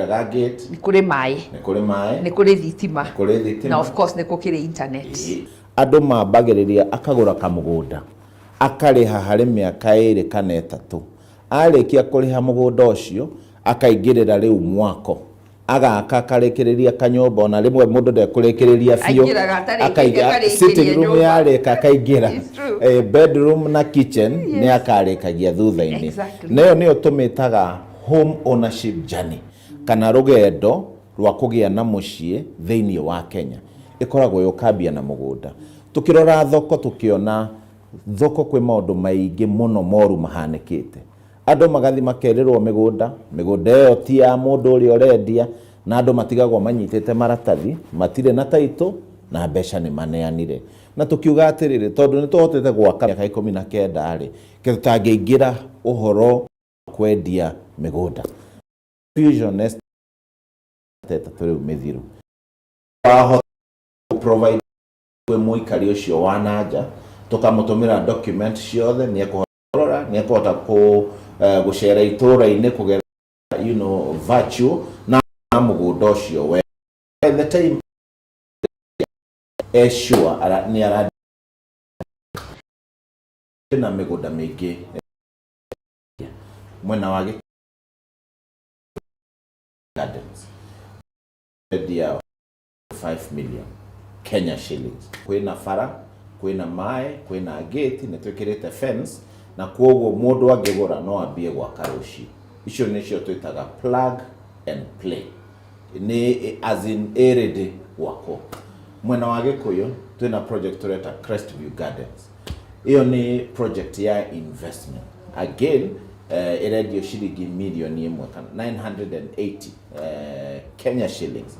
Twĩkĩraga gate. Nĩ kũrĩ maĩ. Nĩ kũrĩ maĩ. Nĩ kũrĩ thitima. Nĩ kũrĩ thitima. Na of course nĩ gũkĩrĩ internet. Andũ mambagĩrĩria akagũra kamũgũnda akarĩha harĩ mĩaka ĩrĩ kana ĩtatũ. Arĩkia kũrĩha mũgũnda ũcio akaingĩrĩra rĩu mwako. Agaka akarĩkĩrĩria kanyũmba ona rĩmwe mũndũ ndekũrĩkĩrĩria biũ. Aingĩraga atarĩkĩtie Akaiga akarĩkĩria sitting room nyũmba. yarĩka akaingĩra. It's true. Bedroom na kitchen nĩ akarĩkagia thutha-inĩ. Na ĩyo nĩyo tũmĩtaga home ownership journey kana rũgendo rwa kũgĩa na mũciĩ thĩinĩ wa Kenya. Ĩkoragwo ĩ ũkambia na mũgũnda. Tũkĩrora thoko tũkĩona thoko kwĩ maũndũ maingĩ mũno moru mahanĩkĩte. Andũ magathiĩ makerĩrwo mĩgũnda, mĩgũnda ĩyo ti ya mũndũ ũrĩa ũrendia, na andũ matigagwo manyitĩte maratathi, matirĩ na title, na mbeca nĩ maneanire. Na tũkiuga atĩrĩrĩ, tondũ nĩ tũhotete gwaka mĩaka 19 rĩ, kĩ tũtangĩingĩra ũhoro wa kwendia mĩgũnda. Fusion Estate ĩtatũ rĩu mĩthiru. Wahota kũ provide kwĩ mũikari ũcio wa na nja, tũkamũtũmĩra document ciothe, nĩ ekũhota kũrora, nĩ ekũhota gũcera itũũra-inĩ kũgerera virtual na mũgũnda ũcio we. By the time e sure nĩ ara na mĩgũnda mĩingĩ mwena wa Gardens endia 5 million Kenya shillings. Kwĩna bara, kwĩna maĩ, kwĩna gate, nĩ twĩkĩrĩte fence na kwoguo mũndũ angĩgũra no ambie gwaka rũciũ. Icio nĩcio twĩtaga plug and play. Nĩ as in ĩ ready gwakwo. Mwena wa Gĩkũyũ twĩna project tũreta Crestview Gardens. Ĩyo nĩ project ya investment. Again, ĩrendio ciringi mirioni ĩmwe kana 980 Kenya shillings.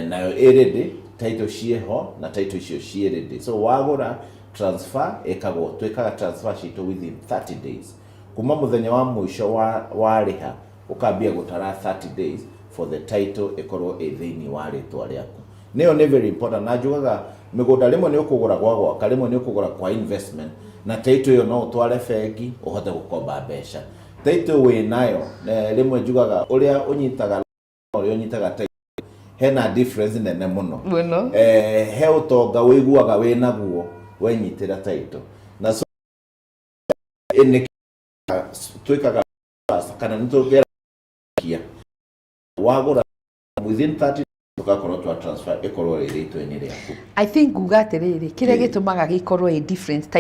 Nayo ĩ ready, title ciĩho na title icio ciĩ ready. So wagũra transfer ĩkagwo, twĩkaga transfer citũ within 30 days. Kuma mũthenya wa mũico warĩha ũkambia gũtara 30 days for the title ĩkorwo ĩ thĩinĩ wa rĩtwa rĩaku. Nĩyo nĩ very important na njugaga mĩgũnda rĩmwe nĩ ũkũgũra gwa gwaka, rĩmwe nĩ ũkũgũra kwa investment na title ĩyo no ũtware bengi ũhote gũkomba mbeca. Title wĩ nayo, rĩmwe njugaga ũrĩa ũnyitaga ũrĩa ũnyitaga title hena difference nene mũno. Mũno. He ũtonga ũiguaga wĩ naguo wenyitĩra title. Na so nĩ twĩkaga kana nĩ tũgeragia wagũra within 30 tũgakorwo twa transfer ĩkorwo ĩ rĩtwa-inĩ rĩaku. I think nguga atĩrĩrĩ, kĩrĩa gĩtũmaga gĩkorwo ĩ different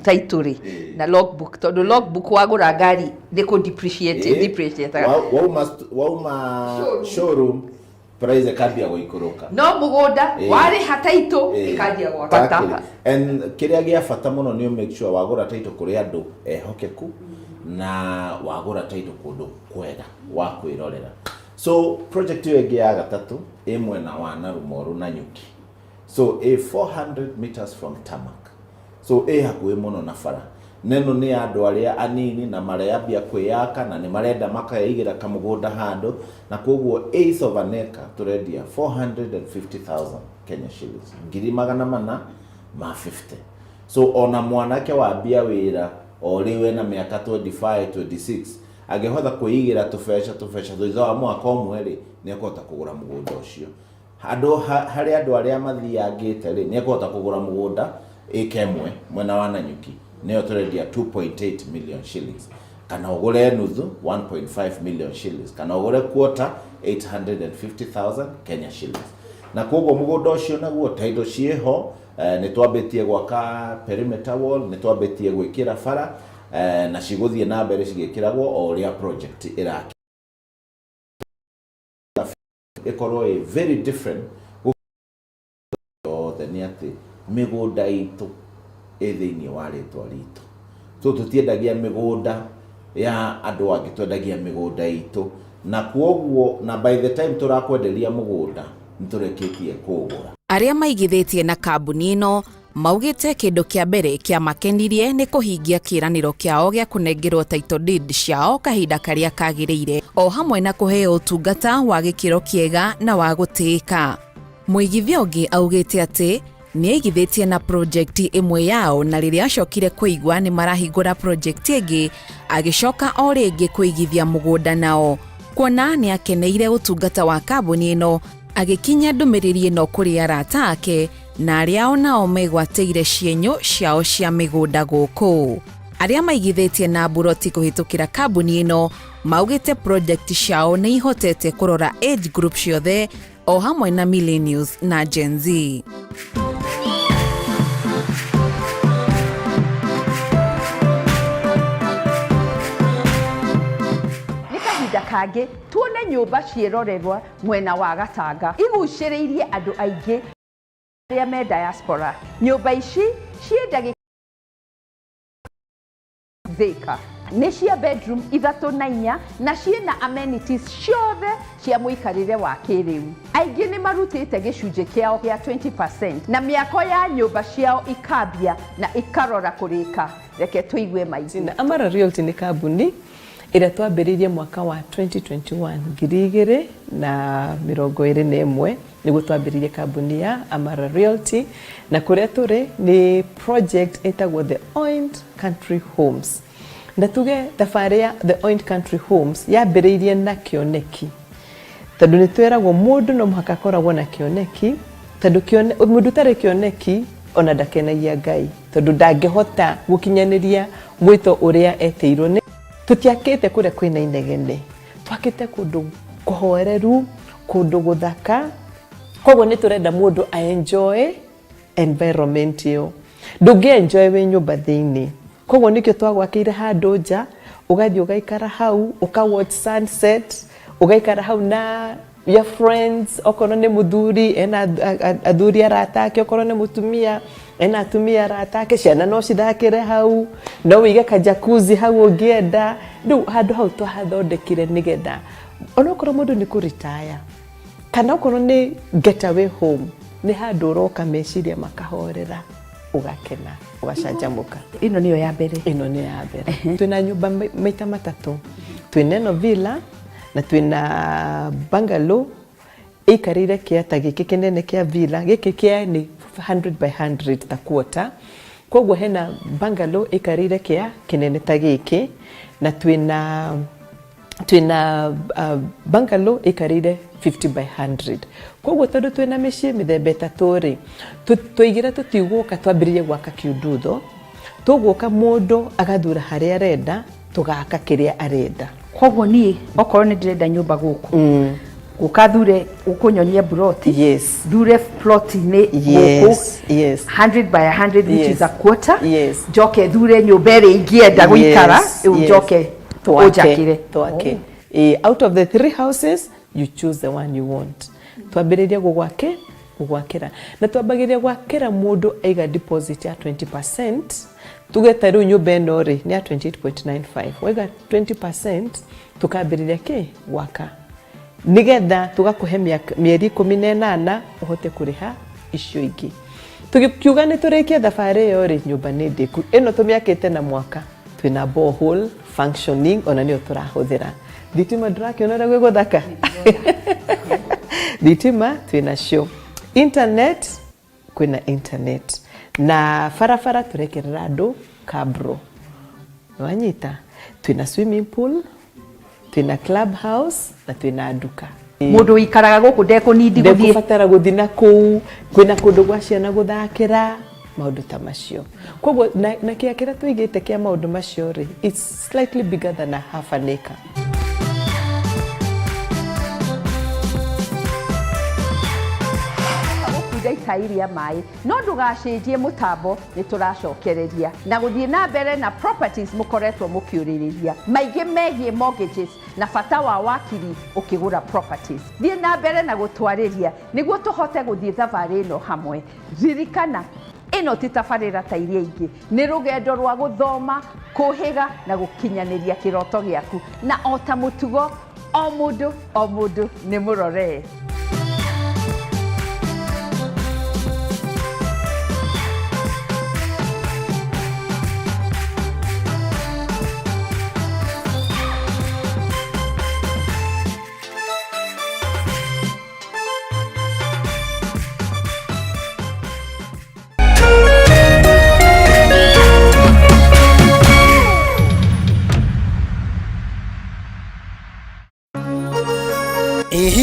title rĩ na logbook, tondũ logbook wagũra ngari nĩ kũ depreciate depreciate. Wauma showroom price ĩkambia gũikũrũka. No mũgũnda warĩha title ĩkanjia gwaka. And kĩrĩa gĩa bata mũno nĩ make sure wagũra title kũrĩ andũ ehokeku na wagũra title kũndũ kwega wa kwĩrorera. So project ĩyo ĩngĩ ya gatatũ ĩ mwena wa Narumoru na Nyuki. So ĩ 400 meters from tarmac. So ĩ hakuhĩ mũno na bara. Neno nĩ ya andũ arĩa anini na mareyambia kwĩyaka na nĩ marenda makeigĩra kamũgũnda handũ na koguo eighth of an acre tũrendia 450,000 Kenya shillings. 450,000. So ona mwanake wambia wĩra o rĩu ena mĩaka 25, 26 angĩhota kwĩigĩra tũbeca tũbeca thutha wa mwaka ũmwe rĩ, nĩ ekũhota kũgũra mũgũnda ũcio. Handũ harĩ andũ arĩa mathiangĩte rĩ, nĩ ekũhota kũgũra mũgũnda ĩka ĩmwe mwena wa Nanyuki, nĩyo tũrendia 2.8 million shillings. Kana ũgũre nuthu 1.5 million shillings, kana ũgũre quarter 850,000 Kenya shillings. Na koguo mũgũnda ũcio naguo title ciĩho, nĩ twambĩtie gwaka perimeter wall, nĩ twambĩtie gwĩkĩra bara, na cigũthiĩ na mbere cigĩkĩragwo o ũrĩa project ĩraki ĩkorwo ĩ very different yothe nĩ atĩ mĩgũnda itũ ĩ thĩinĩ wa rĩtwa ritũ. So tũtiendagia mĩgũnda ya andũ angĩ, twendagia mĩgũnda itũ, na kwoguo na by the time tũrakwenderia mũgũnda nĩ tũrĩkĩtie kũũgũra. Arĩa maigithĩtie na kambuni ĩno maugĩte kĩndũ kĩa mbere kĩamakenirie nĩ kũhingia kĩĩranĩro kĩao gĩa kũnengerwo title deed ciao kahinda karĩa kagĩrĩire, o hamwe na kũheo ũtungata wa gĩkĩro kĩega na wa gũtĩĩka. Mũigithia ũngĩ augĩte atĩ nĩ aigithĩtie na project ĩmwe yao na rĩrĩa acokire kũigua nĩ marahingũra project ĩngĩ agĩcoka o rĩngĩ kũigithia mũgũnda nao. Kuona nĩ akeneire ũtungata wa kambuni ĩno, agĩkinyia ndũmĩrĩri ĩno kũrĩ arata ake na arĩa onao megwatĩire cienyũ ciao cia mĩgũnda gũkũ. Arĩa maigithĩtie na mburoti kũhĩtũkĩra kambuni ĩno maugĩte project ciao nĩ ihotete kũrora age group ciothe o hamwe na millennials na Gen Z. Nĩ kahinda kangĩ tuone nyũmba ciĩrorerwa mwena wa Gatanga igucĩrĩirie andũ aingĩ arĩa me diaspora. Nyũmba ici ciĩ ndagĩka Thika nĩ cia bedroom ithatũ na inya na ciĩna amenities ciothe cia mũikarĩre wa kĩrĩu. Aingĩ nĩ marutĩte gĩcunjĩ kĩao gĩa 20% na mĩako ya nyũmba ciao ikambia na ikarora kũrĩka. Reke tũigue maingĩ. Na Amara Realty nĩ kambuni ĩrĩa twambĩrĩirie mwaka wa 2021, 2021, nĩguo twambĩrĩirie kambuni ya Amara Realty, na kũrĩa tũrĩ nĩ project ĩtagwo The Oint Country Homes. Na tuge thabarĩ ya The Oint Country Homes yambĩrĩirie na kĩoneki, tondũ nĩ twĩragwo mũndũ no mũhaka akoragwo na kĩoneki, tondũ mũndũ ũtarĩ kĩoneki ona ndakenagia Ngai, tondũ ndangĩhota gũkinyanĩria mwĩto ũrĩa etĩirwo. Nĩ tũtiakĩte kũrĩa kwĩna inegene, twakĩte kũndũ kũhoreru, kũndũ gũthaka. Koguo nĩ tũrenda mũndũ a enjoy environment ĩyo. Ndũngĩ enjoy wĩ nyũmba thĩinĩ, koguo nĩkĩo twagwakĩire handũ nja, ũgathiĩ ũgaikara hau, ũka watch sunset, ũgaikara hau na your friends. Okorwo nĩ mũthuri, ena athuri arata ake, okorwo nĩ mũtumia, ena atumia arata ake, ciana no cithakĩre hau, no wĩige kajakuzi hau ũngĩenda. Rĩu handũ hau twahathondekire nĩgetha onokorwo mũndũ nĩ kũritaya kana okorwo nĩ getaway home, nĩ handũ ũroka meciria makahorera, ũgakena, ũgacanjamũka. Ĩno nĩyo ya mbere? Ĩno nĩ ya mbere. Twĩna nyũmba maita matatũ. Twĩna ĩno villa na twĩna bungalow ĩikarĩire kĩata gĩkĩ kĩnene kĩa villa. Gĩkĩ kĩa nĩ 100 by 100 ta quarter, koguo hena bungalow ĩikarĩire kĩa kĩnene ta gĩkĩ, na twĩna bungalow ĩikarĩire 50 by 100. Koguo tondũ twĩna mĩciĩ mĩthemba ĩtatũ rĩ, twaigĩra tũtigũka twambĩrĩrie gwaka kiundutho, tũgũka mũndũ agathura harĩa arenda, tũgaka kĩrĩa arenda. Koguo niĩ okorwo nĩ ndĩrenda nyũmba gũkũ, gũka thure ũkũnyonia mburoti, thure plot-inĩ gũkũ 100 by 100, which is a quarter, njoke thure nyũmba ĩrĩa ingĩenda gũikara, njoke ũnjakĩre. Twake. Out of the three houses, you choose the one you want. Twambĩrĩria gũgwake gũgwakĩra, na twambagĩrĩria gwakĩra mũndũ aiga deposit ya 20%. Tuge ta rĩu nyũmba ĩno rĩ, nĩ ya 28.95, waiga 20%, tukambĩrĩria kĩ gwaka, nĩgetha tũgakũhe mĩeri 18 ũhote kũrĩha icio ingĩ. Tũgĩkiuga nĩ tũrĩkie thabarĩ ĩyo rĩ, nyũmba nĩ ndĩku. Ĩno tũmĩakĩte na mwaka. Twĩna borehole functioning, ona nĩyo tũrahũthĩra. Thitima, ndũrakĩona ũrĩa gwĩ gũthaka? Thitima twĩnacio, internet kwĩna internet, na barabara tũrekerera andũ cabro. Wanyita, twĩna swimming pool, twĩna club house na twĩna nduka. Mũndũ ũikaraga gũkũ ndekũnindi gũthiĩ ndekũbatara gũthiĩ na kũu. Kwĩna kũndũ gwa ciana gũthakĩra, maũndũ ta macio. Koguo na kĩa kĩrĩa tũigĩte kĩa maũndũ macio rĩ, it's slightly bigger than a half an acre. Gũkunda itai rĩa maĩ, no ndũgacenjie mũtambo, nĩ tũracokereria na gũthiĩ na mbere na properties mũkoretwo mũkĩũrĩrĩria maingĩ megiĩ mortgages na bata wa wakiri ũkĩgũra properties. Thiĩ na mbere na gũtwarĩria nĩguo tũhote gũthiĩ thabarĩ ĩno hamwe. Ririkana, ĩno ti tabarĩra ta iria ingĩ, nĩ rũgendo rwa gũthoma, kũhĩga na gũkinyanĩria kĩroto gĩaku. Na o ta mũtugo, o mũndũ o mũndũ nĩ mũroree.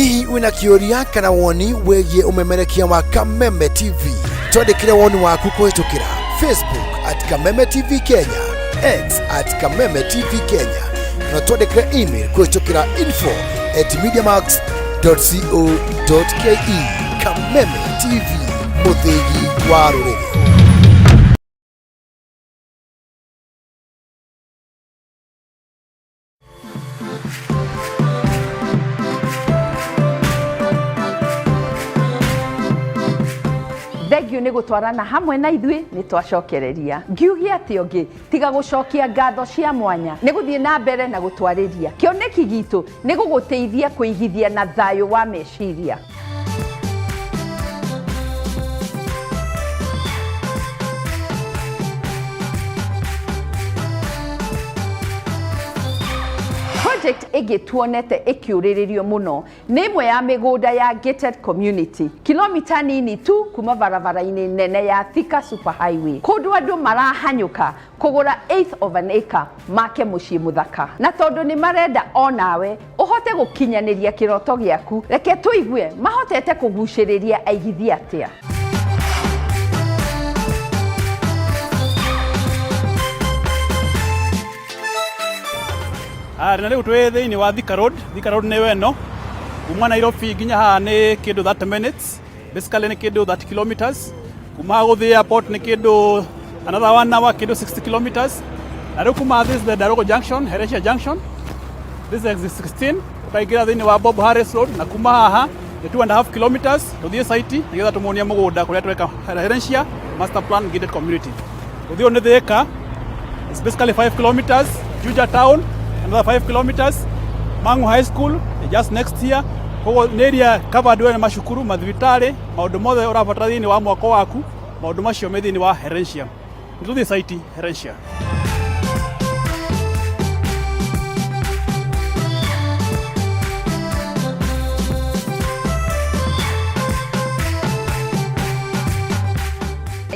Hihi wĩna kĩũria kana woni wĩgiĩ ũmemerekia wa Kameme TV? Twandĩkĩre woni waku kũhĩtũkĩra Facebook @KamemeTV Kenya, X @KamemeTV Kenya, kana twandĩkĩre email kũhĩtũkĩra info@mediamax.co.ke. Kameme TV, mũthĩgi wa rũrĩrĩ. Thengiũ nĩ gũtwarana hamwe na ithuĩ. Nĩ twacokereria ngiuge atĩ ũngĩ tiga gũcokia ngatho cia mwanya nĩ gũthiĩ na mbere na gũtwarĩria. Kĩoneki gitũ nĩ gũgũteithia kũigithia na thayũ wa meciria. Project ĩngĩ tuonete ĩkĩũrĩrĩrio mũno nĩ ĩmwe ya mĩgũnda ya gated community, kilomita nini tu kuma barabara-inĩ nene ya Thika Super Highway, kũndũ andũ marahanyũka kũgũra eighth of an acre make mũciĩ mũthaka. Na tondũ nĩ marenda onawe ũhote gũkinyanĩria kĩroto gĩaku, reke tũigue mahotete kũgucĩrĩria aigithia atĩa. Na rĩu twĩ thĩinĩ wa Thika Road. Thika Road nĩyo ĩno. Kuma Nairobi nginya haha nĩ kĩndũ 30 minutes. Basically nĩ kĩndũ 30 kilometers. Kuma haha gũthiĩ airport nĩ kĩndũ another 1 hour, kĩndũ 60 kilometers. Na rĩu kuma, this is the Darogo Junction, Heresia Junction. This is exit 16. Ũkaingĩra thĩinĩ wa Bob Harris Road, na kuma haha nĩ 2.5 kilometers tũthiĩ site nĩgetha tũmuonie mũgũnda kũrĩa tweka Herencia Master Plan Gated Community. Ũthiĩ ũyũ nĩ Thika. It's basically 5 kilometers. Juja Town, another 5 kilometers. Mangu High School, just next here. Koguo nĩ area covered wega nĩ macukuru, mathibitarĩ, maũndũ mothe ũrabatara thĩinĩ wa mwako waku, maũndũ macio me thĩinĩ wa Herencia. Nĩ tũthiĩ site Herencia.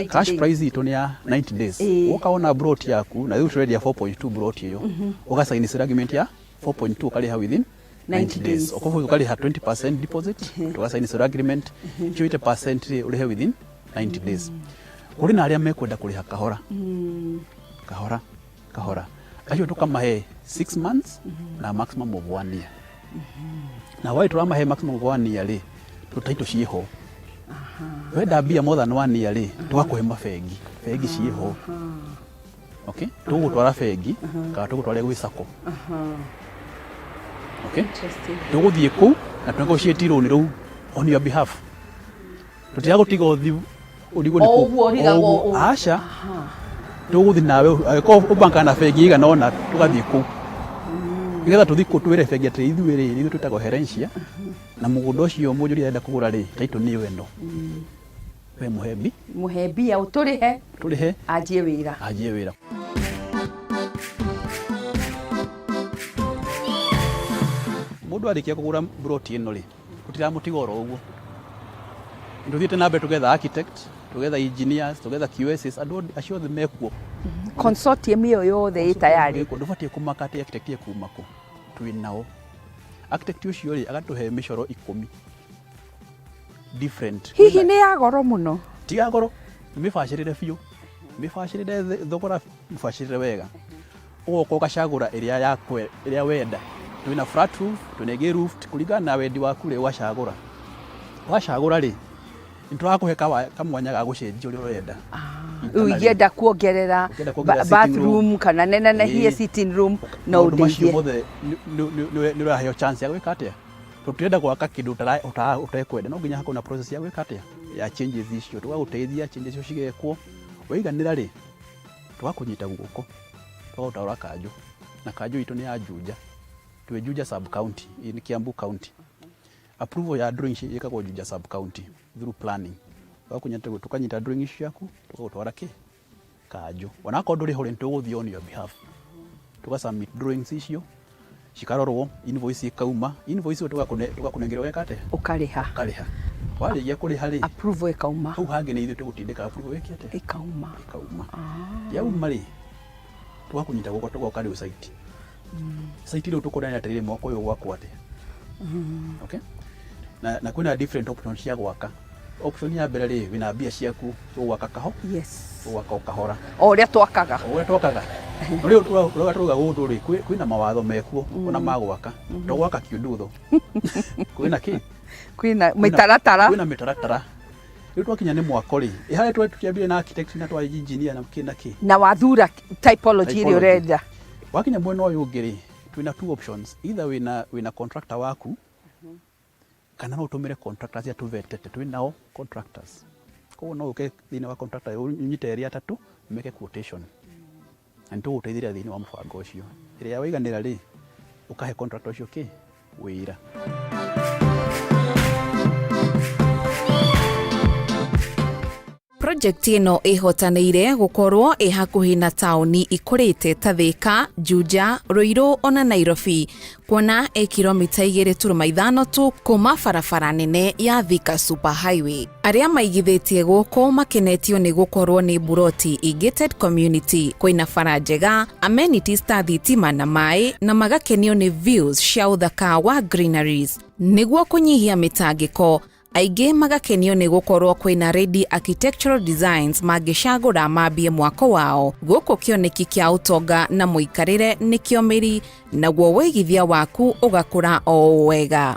Cash price itũ nĩ ya 90 days. Ũkaona plot yaku na rĩu tũrendia 4.2 plot ĩyo, ũgasign sale agreement ya 4.2, ũkarĩha within 90 90 days. Days. Ũkoguo ũkarĩha 20% deposit, tũgasign sale agreement icio, 80% rĩ ũrĩhe within 90 days. Kũrĩ na arĩa mekwenda kũrĩha kahora kahora kahora, acio tũkamahe 6 months na maximum of 1 year. Na why tũramahe maximum of 1 year rĩ, tũ title ciĩho. Wenda mbia more than 1 year rĩ, tũgakũhe mabengi, bengi ciĩho. Okay, tũgũgũtwara bengi kana tũgũtware gwĩ sacco. Okay, tũgũthiĩ kũu na tũnegotiate loan rũu on your behalf. Tũtiragũtiga ũthi ũrigwo nĩ O ũguo ũrigagwo o ũguo. ũ- Aca, tũgũthiĩ nawe. Angĩkorwo ũbankaga na bengi igana ũna, tũgathiĩ kũu nĩgetha tũthiĩ kũu twĩre bengi atĩ ithuĩ rĩ, ithuĩ twĩtagwo Herencia, na mũgũnda ũcio mũnjũri arenda kũgũra rĩ, title nĩyo ĩno, we mũhe mbi Mũhe mbia ũtũrĩhe. Tũrĩhe. Anjie wĩra. Anjie wĩra. Mũndũ arĩkia kũgũra plot ĩno rĩ, tũtiramũtiga oro ũguo. Nĩtũthiĩte na mbere tũgetha architect, tũgetha engineers, tũgetha QSs, andũ acio othe mekuo. Consortium ĩyo yothe ĩ tayari. Ndũbatiĩ kũmaka atĩ architect ekuma kũ, twĩ nao. Architect ũcio rĩ, agatũhe mĩcoro 10 different. Hihi nĩ ya goro mũno? Tiga goro, nĩ mĩbacĩrĩre biũ, mĩbacĩrĩre, thogora mũbacĩrĩre wega. Ũgoka ũgacagũra ĩrĩa yakwe, ĩrĩa wenda. Twĩna flat roof, twĩna ĩngĩ roofed, kũringana na wendi waku rĩ, ũgacagũra. Wacagũra rĩ, nĩ tũrakũhe kamwanya ga gũcenjia ũrĩa ũrenda. Rĩu ingĩenda kuongerera Ũngĩenda kuongerera sitting room. Bathroom kana nenenehie sitting room no Maũndũ macio ũndeithie. Mothe nĩ ũraheo chance ya gwĩka atĩa. Tũtirenda gwaka kĩndũ ũtekwenda. No nginya hakorwo na process ya gwĩka atĩa, ya changes icio. Tũgagũteithia changes icio cigekwo. Waiganĩra rĩ, tũgakũnyita guoko, tũgagũtwara kanjũ, na kanjũ itũ nĩ ya Juja. Twĩ Juja sub county, ĩ nĩ Kiambu County. Approval ya drawing ĩkagwo Juja sub county through planning. Tũgakũnyita, tũkanyita drawing icio ciaku, tũgagũtwara kĩ kanjũ. Onakorwo ndũrĩ ho rĩ, nĩtũgũthiĩ on your behalf, tũga submit drawings icio, cikarorwo, invoice ĩkauma. Invoice ĩyo tũgakũnengera, ũgeka atĩa? Ũkarĩha. Ũkarĩha. Warĩkia kũrĩha rĩ, approval ĩkauma. Hau hangĩ nĩ ithuĩ tũgũtindĩka approval ĩke atĩa? Ĩkauma. Ĩkauma. Yauma rĩ, tũgakũnyita guoko, tũgoka rĩu site. Site rĩu tũkonania atĩrĩrĩ, mwako ũyũ gwakwo atĩa. Okay, Na kwĩna different options cia gwaka. Option ya mbere rĩ, wĩna mbia ciaku, ũgwaka kaho, ũgwaka o kahora. O ũrĩa twakaga. O ũrĩa twakaga. No rĩu ũrĩa tũrauga gũkũ rĩ, kwĩna mawatho mekuo ona ma gwaka. To gwaka kiundutho. Kwĩna kĩ? Kwĩna mĩtaratara. Kwĩna mĩtaratara. Rĩu twakinya nĩ mwako rĩ, ĩ harĩa twambire na architect na twa engineer na kĩ na kĩ. Na wathura typology ĩrĩa ũrenda. Wakinya mwena ũyũ ũngĩ rĩ, twĩna two options. Either wĩna contractor waku, kana no ũtũmĩre contractors arĩa tũvetete, twĩ nao contractors. Koguo no ũke thĩinĩ wa contractor ũnyite erĩ atatũ meke quotation. Na nĩ tũgũteithĩrĩria thĩinĩ wa mũbango ũcio. Ĩrĩa waiganĩra rĩ, ũkahe contractor ũcio kĩ? Wĩra. Project ĩno ĩhotanĩire gũkorwo ĩ hakuhĩ na taũni ikũrĩte ta Thika, Juja, Ruiru ona Nairobi, kuona ĩ kilomita 2.5 tu kuma barabara nene ya Thika Super Highway. Arĩa maigithĩtie gũkũ makenetio nĩ gũkorwo nĩ mburoti i gated community, kwĩna bara njega, amenities ta thitima na maĩ, na magakenio nĩ views cia ũthaka wa greeneries. Nĩguo kũnyihia mĩtangĩko, aingĩ magakenio nĩ gũkorwo kwĩna ready architectural designs mangĩcagũra mambie mwako wao. Gũkũ kĩoneki kĩa ũtonga na mũikarĩre nĩkĩo mĩri, naguo wĩigithia waku ũgakũra o wega.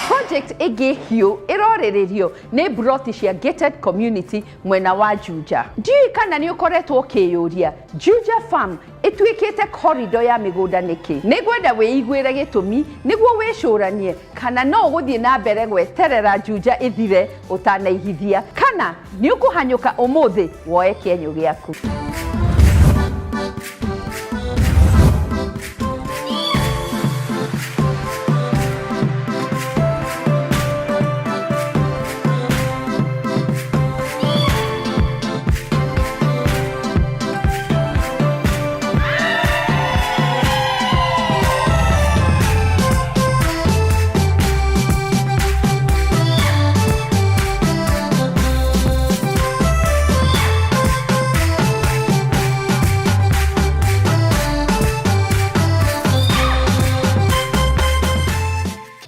Project ĩngĩ hiũ ĩrorĩrĩrio nĩ mburoti cia gated community mwena wa Juja. Ndiũĩ kana nĩ ũkoretwo ũkĩyũria Juja Farm ĩtuĩkĩte corridor ya mĩgũnda nĩkĩ? Nĩngwenda wĩiguĩre gĩtũmi nĩguo wĩcũranie kana no ũgũthiĩ na mbere gweterera Juja ĩthire ũtanaigithia, kana nĩ ũkũhanyũka ũmũthĩ woe kĩenyũ gĩaku.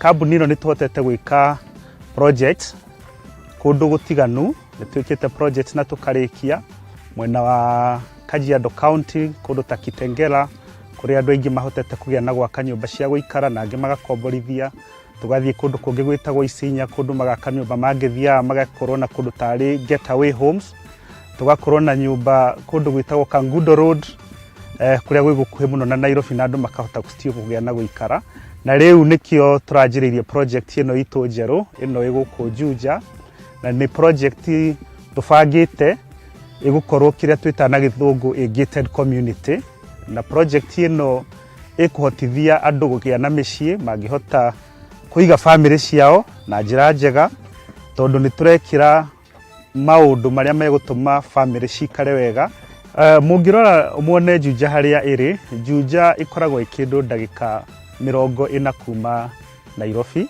Kambuni ĩno nĩ tũhotete gwĩka project kũndũ gũtiganu, nĩ twĩkĩte project na tũkarĩkia mwena wa Kajiado County, kũndũ ta Kitengela, kũrĩa andũ aingĩ mahotete kũgĩa na gwaka nyũmba cia gũikara na angĩ magakomborithia. Tũgathiĩ kũndũ kũngĩ gwĩtagwo Isinya, kũndũ magaka nyũmba mangĩthiaga magakorwo na kũndũ tarĩ getaway homes. Tũgakorwo na nyũmba kũndũ gwĩtagwo Kangundo Road, kũrĩa gwĩ gũkuhĩ mũno na Nairobi na andũ makahota still kũgĩa na gũikara. Na rĩu nĩkĩo tũranjĩrĩirie project ĩno itũ njerũ, ĩno ĩ gũkũ Juja, na nĩ project tũbangĩte ĩgũkorwo kĩrĩa twĩtaga na gĩthũngũ a gated community. Na project ĩno ĩkũhotithia andũ kũgĩa na mĩciĩ mangĩhota kũiga bamĩrĩ ciao na njĩra njega, tondũ nĩ tũrekĩra maũndũ marĩa megũtũma bamĩrĩ cikare wega. Mũngĩrora muone Juja harĩa ĩrĩ, Juja ĩkoragwo ĩ kĩndũ ndagĩka 40 kuma Nairobi,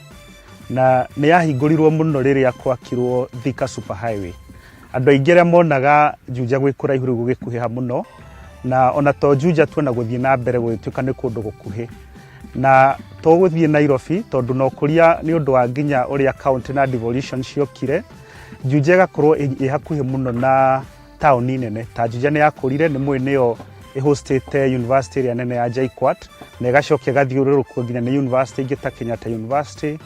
na nĩ yahingũrirwo mũno rĩrĩa gwakirwo Thika Super Highway. Andũ aingĩ arĩa monaga Juja gwĩ kũraihu rĩu gũgĩkuhĩha mũno, na ona to Juja tuona gũthiĩ na mbere gũgĩtuĩka nĩ kũndũ gũkuhĩ. Na to gũthiĩ Nairobi, tondũ na ũkũria nĩ ũndũ wa nginya ũrĩa county na devolution ciokire, Juja ĩgakorwo ĩ hakuhĩ mũno na taũni nene. Ta Juja nĩ yakũrire, nĩ mũĩ nĩyo ĩhostĩte university ĩrĩa nene ya JKUAT, na ĩgacoka ĩgathiũrũrũkwo nginya nĩ university ingĩ ta Kenyatta University,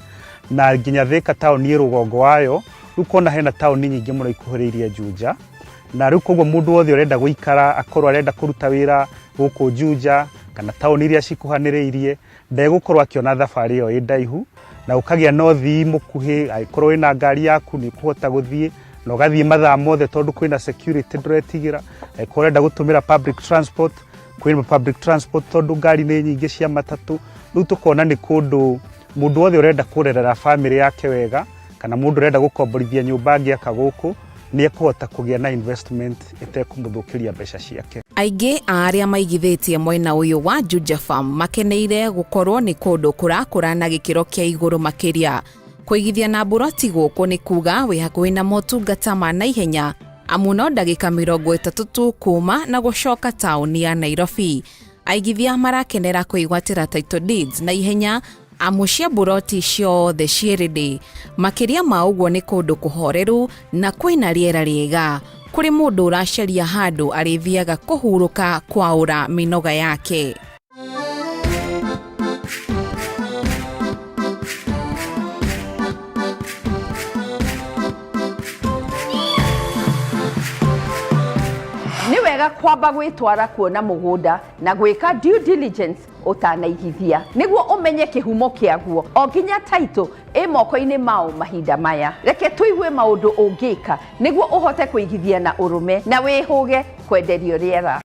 na nginya Thika taũni ĩ rũgongo wayo. Rĩu kona hena taũni nyingĩ mũno ikuhĩrĩirie Juja, na rĩu koguo mũndũ wothe ũrenda gũikara, akorwo arenda kũruta wĩra gũkũ Juja kana taũni iria cikuhanĩrĩirie, ndegũkorwo akĩona thabarĩ ĩyo ĩ ndaihu, na ũkagĩa na ũthii mũkuhĩ. Angĩkorwo wĩna ngari yaku nĩ ũkũhota gũthiĩ na ũgathiĩ mathaa mothe tondũ kwĩna security ndũretigĩra. Angĩkorwo ũrenda gũtũmĩra public transport, kwĩna public transport tondũ ngari nĩ nyingĩ cia matatũ. Rĩu tũkona nĩ kũndũ mũndũ wothe ũrenda kũrerera bamĩrĩ yake wega, kana mũndũ ũrenda gũkomborithia nyũmba angĩaka gũkũ, nĩ ekũhota kũgĩa na investment ĩtekũmũthũkĩria mbeca ciake. Aingĩ a arĩa maigithĩtie mwena ũyũ wa Juja Farm makeneire gũkorwo nĩ kũndũ kũrakũra na gĩkĩro kĩa igũrũ makĩria. Kũigithia na mburoti gũkũ nĩ kuga wĩ hakuhĩ na motungata ma naihenya. Amu no ndagĩka 30 tu kuma na gũcoka taũni ya Nairobi. Aigithia marakenera kwĩgwatĩra title deeds na ihenya, amu cia mburoti ciothe ciĩ ready. Makĩria ma ũguo, nĩ kũndũ kũhoreru na kwĩna rĩera rĩega kũrĩ mũndũ ũracaria handũ arĩthiaga kũhurũka, kwaũra mĩnoga yake. Nĩ wega kwamba gwĩtwara kuona mũgũnda na gwĩka due diligence ũtanaigithia, nĩguo ũmenye kĩhumo kĩaguo o nginya title ĩ moko-inĩ mao mahinda maya. Reke tũigue maũndũ ũngĩka nĩguo ũhote kũigithia na ũrũme na wĩhũge kwenderio rĩera.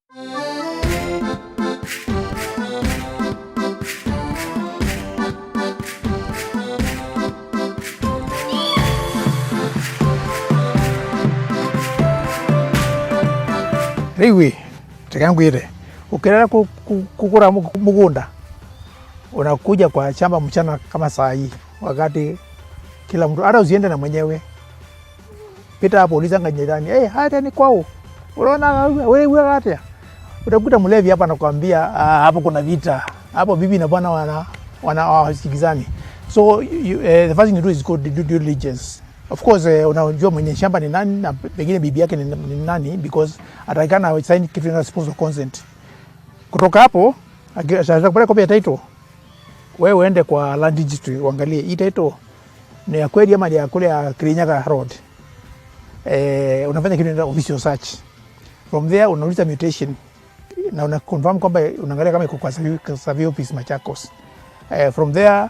Rĩu ĩ, reke ngwĩre, ũkĩrera kũgũra mũgũnda, unakuja kwa shamba mchana kama saa hii, wakati kila mtu, hata usiende na mwenyewe, pita hapo, uliza jirani, "Hey, hata ni kwao, unaona wewe atia?" Utakuta mlevi hapa anakuambia, "Ah, hapo kuna vita hapo, bibi na bwana wana hawasikizani." So the first thing you do is go do due diligence. Of course, unajua mwenye shamba ni nani na pengine bibi yake ni nani, because atakikana sign kitu inaitwa spousal consent. Kutoka hapo atakupeleka copy ya title, wewe uende kwa land registry uangalie hii title ni ya kweli ama ni ya kule ya Kirinyaga Road. Unafanya kitu inaitwa official search. From there unauliza mutation na una confirm kwamba unaangalia kama iko kwa survey office Machakos. From there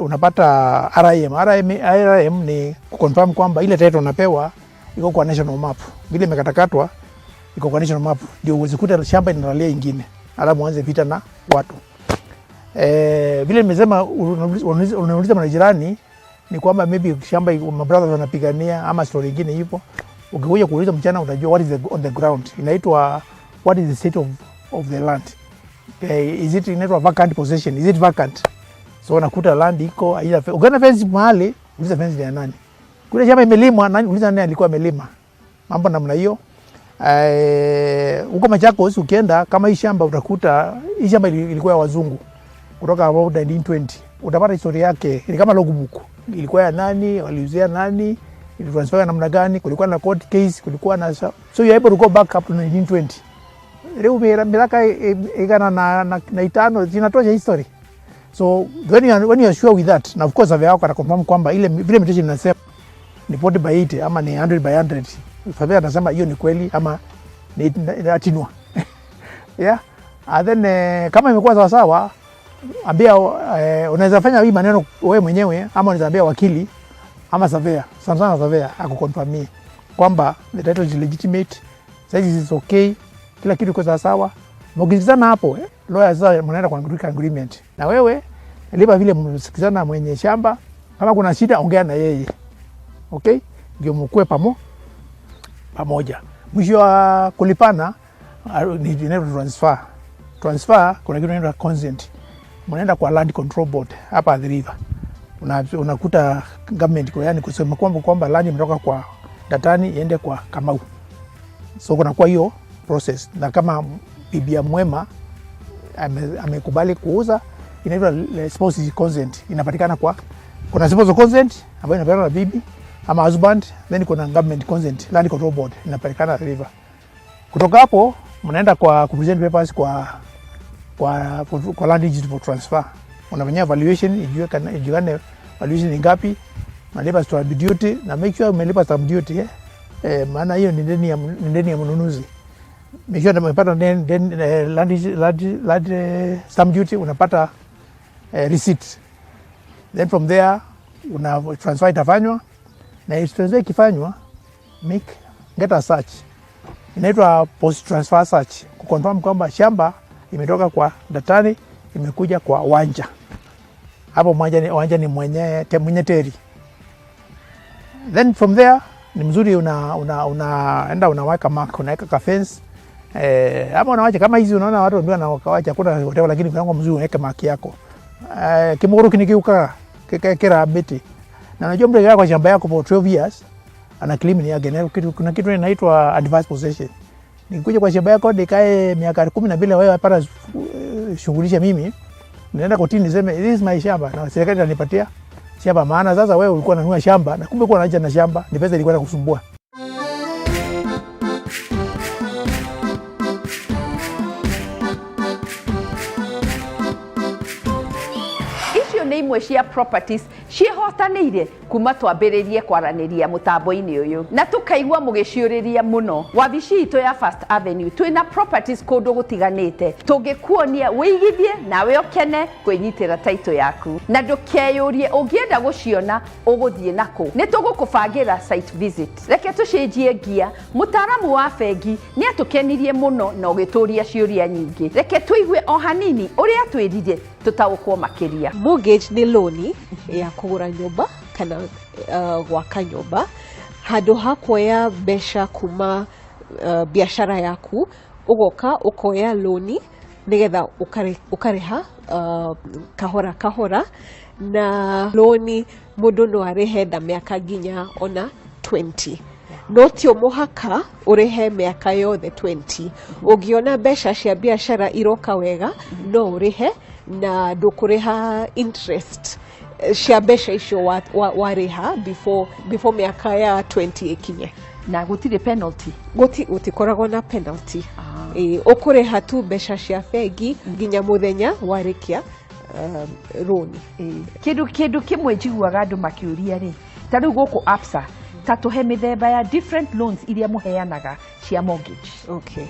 unapata RM. RM, RM ni kuconfirm kwamba ile title unapewa iko kwa national map. Vile imekatakatwa iko kwa national map, ndio uweze kuta shamba inalalia ingine, alafu uanze vita na watu. Vile nimesema unauliza majirani ni kwamba maybe shamba mabrothers wanapigania ama story ingine ipo. Ukikuja kuuliza mchana utajua what is on the ground. Inaitwa what is the state of the land. Is it, inaitwa vacant possession? Is it vacant? So unakuta land iko haina ukiona fence mahali, uliza fence ni ya nani. Kule shamba imelimwa, nani, uliza nani alikuwa amelima. Mambo namna hiyo. Huko Machakos ukienda, kama hii shamba, utakuta hii shamba ilikuwa ya wazungu kutoka about 1920. Utapata historia yake, ni kama logbook. Ilikuwa ya nani, waliuzia nani, ilitransfer namna gani, kulikuwa na court case, kulikuwa na, so you are able to go back up to 1920. Leo miaka 105 zinatosha history. So when you are sure with that, na of course survey yako ataconfirm kwamba ile vile mutation inasema ni 40 by 80 ama ni 100 by 100. Survey atasema hiyo ni kweli ama ni atinwa. Yeah. And then kama imekuwa sawa sawa, ambia, unaweza fanya hii maneno wewe mwenyewe ama unaweza ambia wakili ama surveyor, sana sana surveyor akuconfirmie kwamba the title is legitimate, size is okay, kila kitu iko sawa sawa. Mkisikizana hapo, lawyer sasa mnaenda kwa agreement. Na wewe lipa vile msikizana mwenye shamba, kama kuna shida ongea na yeye. Okay? Ndio mkue pamoja. Mwisho wa kulipana ni inaitwa transfer. Transfer, kuna kitu inaitwa consent. Mnaenda kwa Land Control Board hapa Athi River. Unakuta government kwa, yani kusema kwamba land imetoka kwa Datani iende kwa Kamau. So kunakuwa hiyo process, na kama bibi ya mwema amekubali kuuza, inaitwa spouse consent, inapatikana kwa, kuna spouse consent ambayo inapatikana na bibi ama husband, then kuna government consent, Land Control Board inapatikana River. Kutoka hapo mnaenda kwa kupresent papers kwa land registry for transfer. Unafanyia valuation, ijulikane valuation ni ngapi, unalipa stamp duty na make sure umelipa stamp duty, eh? Maana hiyo ni deni ya mnunuzi. Make sure umepata den, land stamp duty, unapata receipt. Then from there una transfer itafanywa, na transfer ikifanywa, make get a search, inaitwa post transfer search, kuconfirm kwamba shamba imetoka kwa Datani imekuja kwa Wanja. Hapo Wanja ni mwenye teri. Then from there ni mzuri unaenda unaweka mark, unaweka ka fence, ama unawacha kama hizi, unaona watu ndio wanakawacha, kuna whatever, lakini kwa mzuri unaweka mark yako. Kimuru kinikiuka kikekera miti. Na unajua mtu kwa shamba yako for 12 years Ana claim ni yake. Na kuna kitu inaitwa adverse possession. Nikikuja kwa shamba yako nikae miaka 12, wewe hapana shughulisha mimi, naenda kotini niseme this is my shamba, na serikali itanipatia shamba, maana sasa wewe ulikuwa unanunua shamba na kumbe ulikuwa unaacha na shamba, ni pesa ilikuwa inakusumbua. Icio nĩ imwe cia properties ciĩhotanĩire kuma twambĩrĩrie kwaranĩria mũtambo-inĩ ũyũ, na tũkaigua mũgĩciũrĩria mũno. Wabici itũ ya First Avenue twĩna properties kũndũ gũtiganĩte, tũngĩkuonia wĩigithie nawe ũkene kwĩnyitĩra title yaku, na ndũkeyũrie ũngĩenda gũciona ũgũthiĩ nakũ. Nĩ tũgũkũbangĩra site visit. Reke tũcenjie ngia. Mũtaaramu wa bengi nĩ atũkenirie mũno na ũgĩtũria ciũria nyingĩ. Reke tũigue o hanini ũrĩa atwĩrire tũtaũkwo makĩria. Mortgage nĩ loni ya kũgũra nyũmba kana gwaka nyũmba. Handũ ha kuoya mbeca kuma biacara yaku, ũgoka ũkoya loni nĩgetha ũkarĩha kahora kahora. Na loni mũndũ no arĩhe na mĩaka nginya ona 20, no tio mũhaka ũrĩhe mĩaka yothe 20. Ũngĩona mbeca cia biacara iroka wega, no ũrĩhe na ndũkũrĩha interest cia mbeca icio warĩha before mĩaka ya 20 ĩkinye. Na gũtirĩ penalty? Gũtikoragwo na penalty. Ĩ, ũkũrĩha tu mbeca cia bengi nginya mũthenya warĩkia rũni. Kĩndũ kĩmwe njiguaga andũ makĩũria rĩ, ta rĩu gũkũ Absa, ta tũhe mĩthemba ya different loans iria mũheanaga cia mortgage. Okay.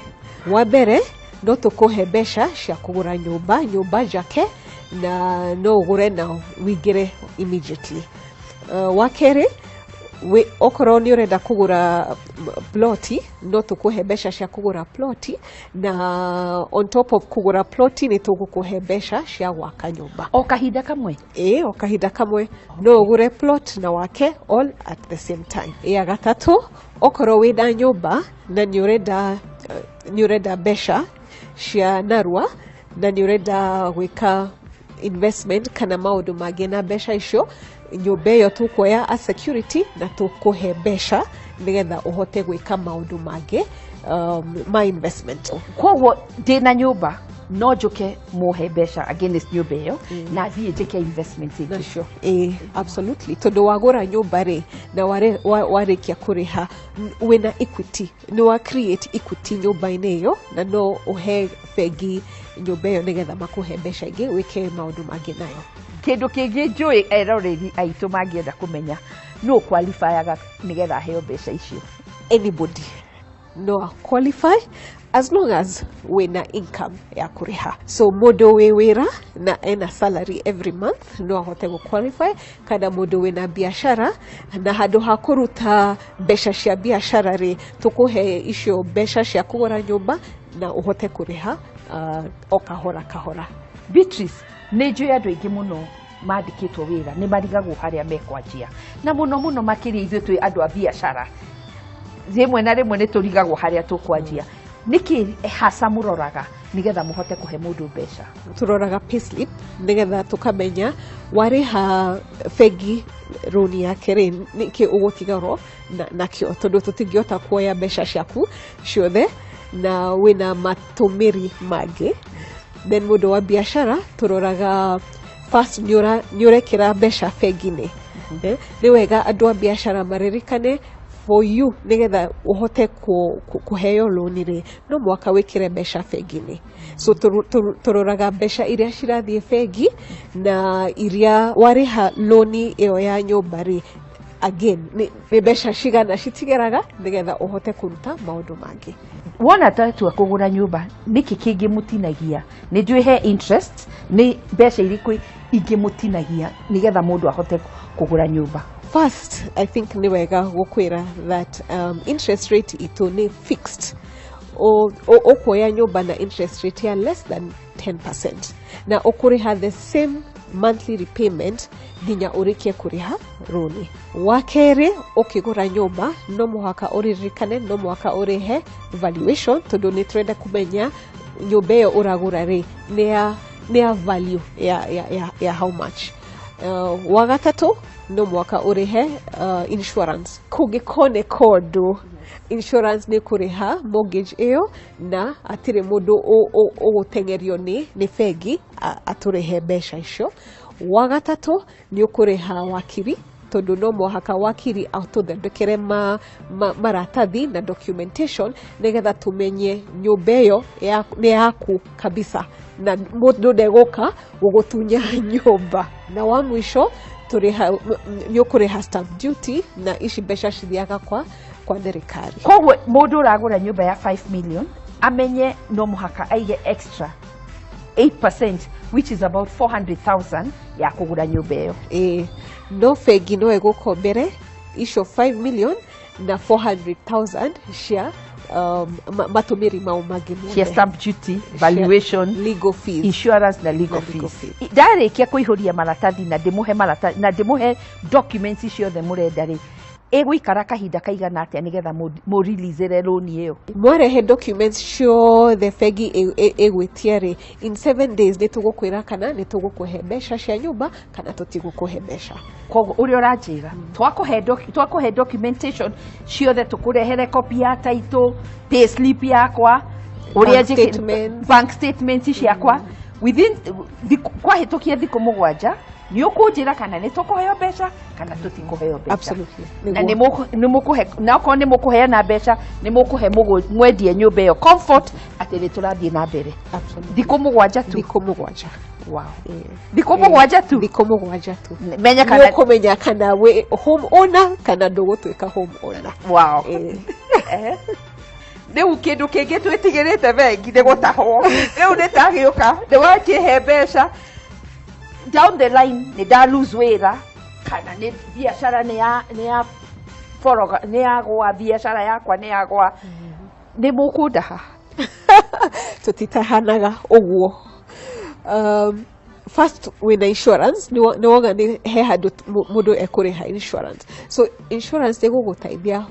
Wa mbere, no tũkũhe mbeca cia kũgũra nyũmba, nyũmba njake, na no ũgũre na wĩingĩre immediately. Wa kerĩ, okorwo nĩ ũrenda kũgũra ploti, no tũkũhe mbeca cia kũgũra ploti, na on top of kũgũra ploti nĩ tũgũkũhe mbeca cia gwaka nyũmba. O kahinda kamwe? Ĩĩ, o kahinda kamwe. No ũgũre plot na wake all at the same time. Ya gatatũ, okorwo wĩna nyũmba na nĩ ũrenda mbeca cia narua na nĩ ũrenda gwĩka investment kana maũndũ mangĩ na mbeca icio, nyũmba ĩyo tũkuoya a security na tũkũhe mbeca nĩgetha ũhote gwĩka maũndũ mangĩ ma investment. Koguo ndĩna nyũmba no njũke mũhe mbeca against nyũmba ĩyo na thiĩ njĩke investment ĩngĩ? Nacio, ĩĩ, absolutely, tondũ wagũra nyũmba rĩ, na warĩkia kũrĩha, wĩna equity, nĩ wa create equity nyũmba-inĩ ĩyo, na no ũhe bengi nyũmba ĩyo nĩgetha makũhe mbeca ingĩ wĩke maũndũ mangĩ nayo. Kĩndũ kĩngĩ njũĩ eroreri aitũ mangĩenda kũmenya, nũ qualifyaga nĩgetha aheo mbeca icio? Anybody no qualify as long as wĩna income ya kũrĩha. So mũndũ wĩ wĩra na ena salary every month no ahote gũ qualify, kana mũndũ wĩna biacara, na handũ ha kũruta mbeca cia biacara rĩ, tũkũhe icio mbeca cia kũgũra nyũmba na ũhote kũrĩha o kahora kahora. Beatrice, nĩ njũĩ andũ aingĩ mũno mandĩkĩtwo wĩra nĩ marigagwo harĩa mekwanjia, na mũno mũno makĩria ithuĩ twĩ andũ a biacara, rĩmwe na rĩmwe nĩ tũrigagwo harĩa tũkwanjia. Nĩkĩ hasa mũroraga nĩgetha mũhote kũhe mũndũ mbeca? Tũroraga payslip nĩgetha tũkamenya warĩha bengi rũni yake rĩ, nĩkĩ ũgũtigarwo nakĩo, tondũ tũtingĩhota kuoya mbeca ciaku ciothe na wĩna matũmĩri mangĩ. Then mũndũ wa biacara tũroraga first nĩ ũrekĩra mbeca bengi-inĩ. Nĩ wega andũ a biacara maririkane, for you nĩgetha ũhote kũheo loni rĩ, no mũhaka wĩkĩre mbeca bengi-inĩ. So tũroraga mbeca iria cirathiĩ bengi na iria warĩha loni ĩyo ya nyũmba rĩ, again nĩ mbeca cigana citigaraga nĩgetha ũhote kũruta maũndũ mangĩ. Wona tatua kũgũra nyũmba, nĩkĩ kĩngĩ mũtinagia? Nĩ njũĩ he interest, nĩ mbeca irĩkũ ingĩ mũtinagia nĩgetha mũndũ ahote kũgũra nyũmba? First, I think nĩ wega gũkwĩra that interest rate itũ nĩ fixed. Ũkuoya nyũmba na interest rate ya less than 10% na ũkũrĩha the same monthly repayment nginya ũrĩkie kũrĩha rũni. Wa kerĩ, ũkĩgũra nyũmba no mũhaka ũririkane no mũhaka ũrĩhe valuation, tondũ nĩ tũrenda kũmenya nyũmba ĩyo ũragũra rĩ, nĩ ya value ya how much. Wa gatatũ, No mũhaka ũrĩhe insurance. Kũngĩkoneka ũndũ, insurance nĩ kũrĩha mortgage ĩyo na hatirĩ mũndũ ũgũteng'erio nĩ bengi atũrĩhe mbeca icio. Wa gatatũ nĩ ũkũrĩha wakiri, tondũ no mũhaka wakiri atũthondekere maratathi na documentation nĩgetha tũmenye nyũmba ĩyo nĩ yaku kabisa na mũndũ ndegũka gũgũtunya nyũmba. Na wa mũico nĩ ũkũrĩha stamp duty, na ici mbeca cithiaga kwa thirikari. Koguo mũndũ ũragũra nyũmba ya 5 million amenye no mũhaka aige extra 8%, which is about 400,000 ya kũgũra nyũmba ĩyo. Ĩĩ, no bengi no ĩgũkombere icio 5 million na 400,000 cia matũmĩri mau mangĩ mothe. Cia stamp duty, valuation, legal fees, insurance na legal na legal fees. Ndarĩkia kũihũria maratathi na ndĩmũhe maratathi na ndĩmũhe documents ciothe mũrenda rĩ, ĩgũikara kahinda kaigana atĩa nĩgetha mũreleasĩre loan ĩyo? Mwarehe documents ciothe bengi ĩgwĩtie rĩ, in 7 days nĩ tũgũkwĩra kana nĩ tũgũkũhe mbeca cia nyũmba kana tũtigũkũhe mbeca. Koguo ũrĩa ũranjĩra, twakũhe documentation ciothe, tũkũrehere copy ya title, pay slip yakwa, ũrĩa Bank statements. Bank statements ciakwa, within kwahĩtũkia thikũ 7 nĩ ũkũnjĩra kana nĩ tũkũheo mbeca kana tũtikũheo mbeca. Absolutely. Na nĩ mũkũhe, na okorwo nĩ mũkũheana mbeca, nĩ mũkũhe mwendie nyũmba ĩyo comfort atĩ nĩ tũrathiĩ na mbere. Absolutely. Thikũ 7 tu. Thikũ 7. Wow. Thikũ 7 tu. Thikũ 7 tu. Menya kana nĩ ũkũmenya kana wĩ home owner kana ndũgũtuĩka home owner. Wow. Rĩu kĩndũ kĩngĩ twĩtigĩrĩte bengi nĩ gũtahwo. Rĩu nĩ tagĩũka nĩ wakĩhe mbeca, down the line nĩ nda lose wĩra kana nĩ biacara nĩ ya boroga, nĩ yagwa, biacara yakwa nĩ yagwa, nĩ mũkũndaha? Tũtitahanaga ũguo. First wĩna insurance, nĩ woga nĩ he handũ mũndũ ekũrĩha insurance, so insurance ĩgũgũteithia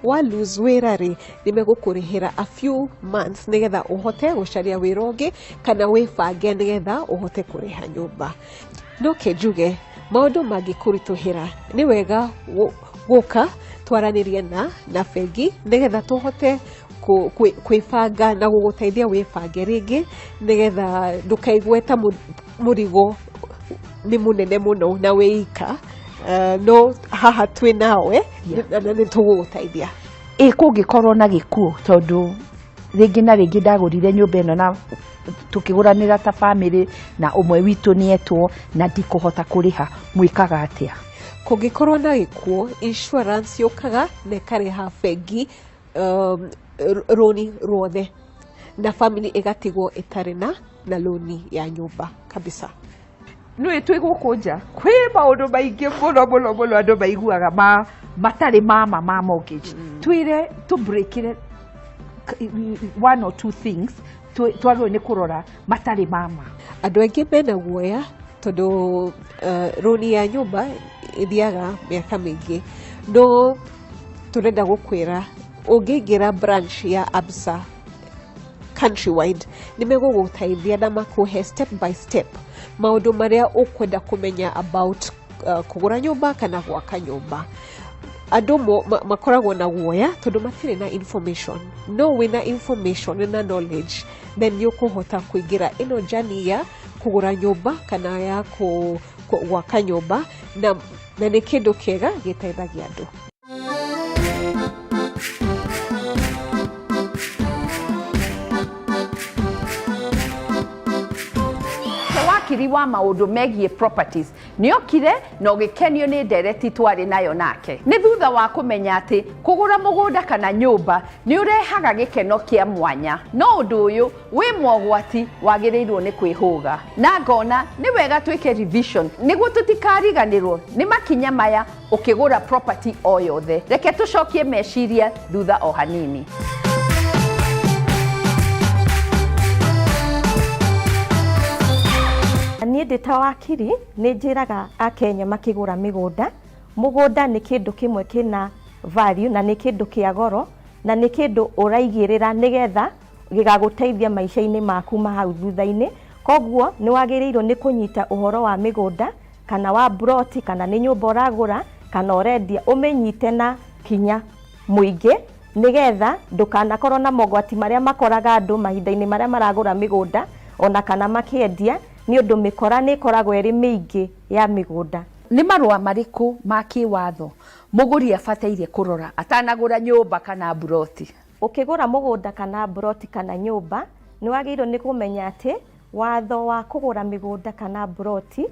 wa lose wĩra rĩ, nĩ megũkũrĩhĩra a few months nĩgetha ũhote gũcaria wĩra ũngĩ kana wĩbange nĩgetha ũhote kũrĩha nyũmba. No ke njuge maũndũ mangĩkũritũhĩra, nĩ wega gũka twaranĩrie na bengi nĩgetha tũhote kwĩbanga na gũgũteithia wĩbange rĩngĩ nĩgetha ndũkaigue ta mũrigo nĩ mũnene mũno na wĩika. No haha twĩ nawe na nĩ tũgũgũteithia. Ĩ kũngĩkorwo na gĩkuũ, tondũ rĩngĩ na rĩngĩ ndagũrire nyũmba ĩno na tũkĩgũranĩra ta bamĩrĩ na ũmwe witũ nĩetwo na ndikũhota kũrĩha, mwĩkaga atĩa? Kũngĩkorwo na gĩkuũ, insurance yũkaga na ĩkarĩha bengi rũni ruothe na family ĩgatigwo ĩtarĩ na loni ya nyũmba kabisa. Nĩ twĩ gũkũ nja kwĩ maũndũ maingĩ mũno mũno mũno andũ maiguaga ma matarĩ mama ma mortgage. Twĩre tũ breakĩre one or two things twagĩrĩirwo nĩ kũrora matarĩ mama. Andũ aingĩ mena guoya tondũ rũni ya nyũmba ĩthiaga mĩaka mĩingĩ, no tũrenda gũkwĩra ũngĩingĩra branch ya Absa countrywide, nĩ megũgũteithia na makũhe step by step maũndũ marĩa ũkwenda kũmenya about kũgũra nyũmba kana gwaka nyũmba. Andũ makoragwo na guoya tondũ matirĩ na information, no wĩna information na knowledge, then nĩ ũkũhota kũingĩra ĩno journey ya kũgũra nyũmba kana ya gwaka nyũmba, na nĩ kĩndũ kĩega gĩteithagia andũ. Wakiri wa maũndũ megiĩ properties nĩokire na ũgĩkenio nĩ ndereti twarĩ nayo nake. Nĩ thutha wa kũmenya atĩ kũgũra mũgũnda kana nyũmba nĩ ũrehaga gĩkeno kĩa mwanya, no ũndũ ũyũ wĩ mogwati wagĩrĩirwo nĩ kwĩhũga, na ngona nĩ wega twĩke revision nĩguo tũtikariganĩrwo nĩ makinya maya ũkĩgũra property o yothe. Reke tũcokie meciria thutha o hanini. Niĩ ndĩ ta wakiri nĩ njĩraga akenya makĩgũra mĩgũnda, mũgũnda nĩ kĩndũ kĩmwe kĩna value na nĩ kĩndũ kĩa goro na nĩ kĩndũ ũraigĩrĩra nĩgetha gĩgagũteithia maica-inĩ maku ma hau thutha-inĩ. Koguo nĩ wagĩrĩirwo nĩ kũnyita ũhoro wa mĩgũnda. Kana wa mburoti, kana nĩ nyũmba ũragũra kana ũrendia, ũmĩnyite na hinya mũingĩ nĩgetha ndũkanakorwo na mogwati marĩa makoraga andũ mahinda-inĩ marĩa maragũra mĩgũnda ona kana makĩendia, nĩ ũndũ mĩkora nĩ ĩkoragwo ĩrĩ mĩingĩ ya mĩgũnda. Nĩ marũa marĩkũ ma kĩwatho mũgũri abataire kũrora atanagũra nyũmba kana mburoti? Ũkĩgũra mũgũnda kana mburoti kana nyũmba, nĩ wagĩrĩirwo nĩ kũmenya atĩ watho wa kũgũra mĩgũnda kana mburoti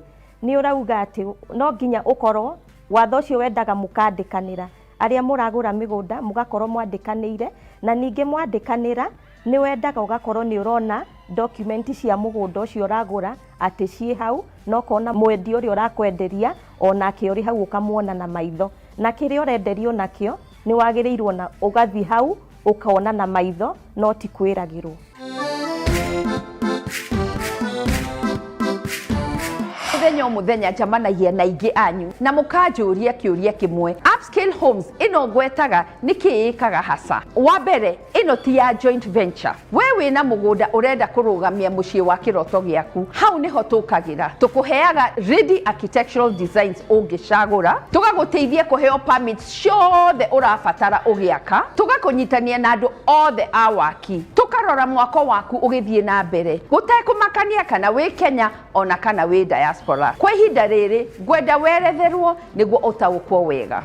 nĩ ũrauga atĩ no nginya ũkorwo, watho ũcio wendaga mũkandĩkanĩra, arĩa mũragũra mĩgũnda mũgakorwo mwandĩkanĩire, na ningĩ mwandĩkanĩra nĩ wendaga ũgakorwo nĩ ũrona document cia mũgũnda ũcio ũragũra atĩ ciĩ hau, na ũkona mwendia ũrĩa ũrakwenderia onake ũrĩ hau ũkamuona na maitho, na kĩrĩa ũrenderio nakĩo nĩ wagĩrĩirwo na ũgathiĩ hau ũkona na maitho no ti kwĩragĩrwo. Mũthenya o mũthenya njamanagia na aingĩ anyu na mũkanjũria kĩũria kĩmwe, Upscale Homes ĩno ngwetaga nĩkĩ ĩkaga hasa? Wa mbere, ĩno ti ya joint venture. We wĩna mũgũnda ũrenda kũrũgamia mũciĩ wa kĩroto gĩaku, hau nĩho tũkagĩra. Tũkũheaga ready architectural designs ũngĩcagũra, tũgagũteithia kũheo permits ciothe ũrabatara ũgĩaka, tũgakũnyitania na andũ othe a waki, tũkarora mwako waku ũgĩthiĩ na mbere gũtekũmakania kana wĩ Kenya ona kana wĩ diaspora. Kwa ihinda rĩrĩ ngwenda weretherwo nĩguo ũtaũkwo wega.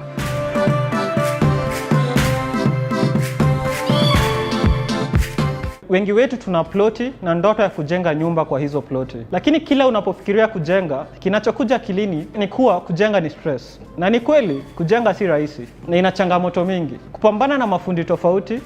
Wengi wetu tuna ploti na ndoto ya kujenga nyumba kwa hizo ploti, lakini kila unapofikiria kujenga, kinachokuja akilini ni kuwa kujenga ni stress. Na ni kweli, kujenga si rahisi na ina changamoto mingi: kupambana na mafundi tofauti,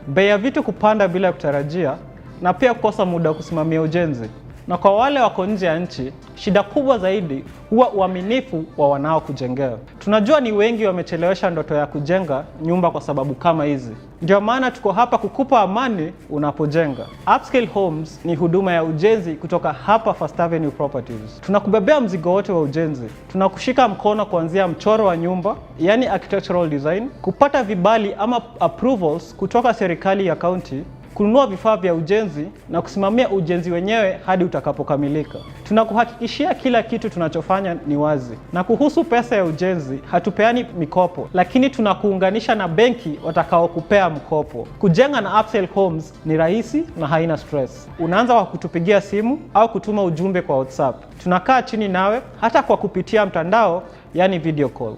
bei ya vitu kupanda bila kutarajia, na pia kukosa muda wa kusimamia ujenzi. Na kwa wale wako nje ya nchi, shida kubwa zaidi huwa uaminifu wa wanaokujengea. Tunajua ni wengi wamechelewesha ndoto ya kujenga nyumba kwa sababu kama hizi. Ndio maana tuko hapa kukupa amani unapojenga. Upscale Homes ni huduma ya ujenzi kutoka hapa First Avenue Properties. Tunakubebea mzigo wote wa ujenzi. Tunakushika mkono kuanzia mchoro wa nyumba, yani architectural design, kupata vibali ama approvals kutoka serikali ya county, kununua vifaa vya ujenzi na kusimamia ujenzi wenyewe hadi utakapokamilika. Tunakuhakikishia kila kitu tunachofanya ni wazi. Na kuhusu pesa ya ujenzi, hatupeani mikopo, lakini tunakuunganisha na benki watakaokupea mkopo. Kujenga na Upscale Homes ni rahisi na haina stress. Unaanza kwa kutupigia simu au kutuma ujumbe kwa WhatsApp. Tunakaa chini nawe hata kwa kupitia mtandao, yani video call,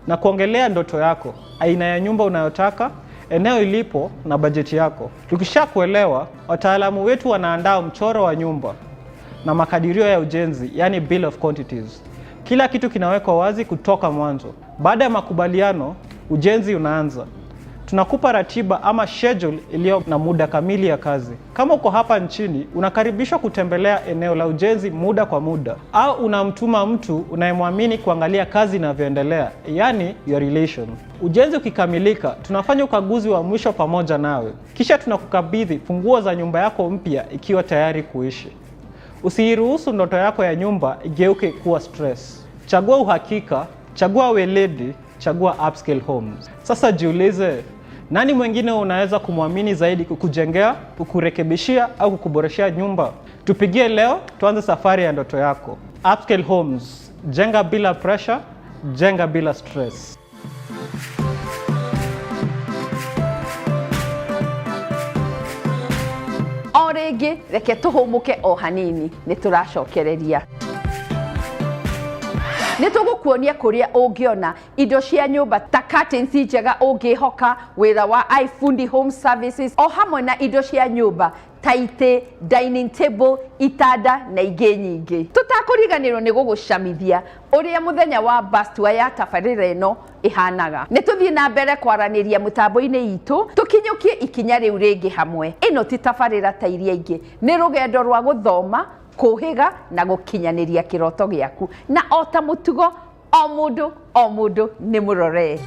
na kuongelea ndoto yako, aina ya nyumba unayotaka, eneo ilipo na bajeti yako. Tukishakuelewa, wataalamu wetu wanaandaa mchoro wa nyumba na makadirio ya ujenzi, yani bill of quantities. Kila kitu kinawekwa wazi kutoka mwanzo. Baada ya makubaliano, ujenzi unaanza. Tunakupa ratiba ama schedule iliyo na muda kamili ya kazi. Kama uko hapa nchini, unakaribishwa kutembelea eneo la ujenzi muda kwa muda, au unamtuma mtu unayemwamini kuangalia kazi inavyoendelea, yani your relation. Ujenzi ukikamilika, tunafanya ukaguzi wa mwisho pamoja nawe, kisha tunakukabidhi funguo za nyumba yako mpya ikiwa tayari kuishi. Usiiruhusu ndoto yako ya nyumba igeuke kuwa stress. Chagua uhakika, chagua weledi, chagua Upscale Homes. Sasa jiulize, nani mwingine unaweza kumwamini zaidi kukujengea, kukurekebishia au kukuboreshea nyumba? Tupigie leo, tuanze safari ya ndoto yako. Upscale Homes, jenga bila pressure, jenga bila stress. O rĩngĩ reke tũhũmũke o hanini, nĩ tũracokereria. Nĩ tũgũkuonia kũrĩa ũngĩona indo cia nyũmba ta curtains njega ũngĩhoka, wĩra wa iFundi Home Services, o hamwe na indo cia nyũmba ta itĩ, dining table, itanda na ingĩ nyingĩ. Tũtakũriganĩrwo nĩ gũgũcamithia ũrĩa mũthenya wa bus tour ya tabarĩra ĩno ĩhanaga. Nĩ tũthiĩ na mbere kwaranĩria mũtambo-inĩ itũ, tũkinyũkie ikinya rĩu rĩngĩ hamwe. Ĩno ti tabarĩra ta iria ingĩ, nĩ rũgendo rwa gũthoma, kũhĩga na gũkinyanĩria kĩroto gĩaku. Na o ta mũtugo, o mũndũ o mũndũ nĩ mũrore.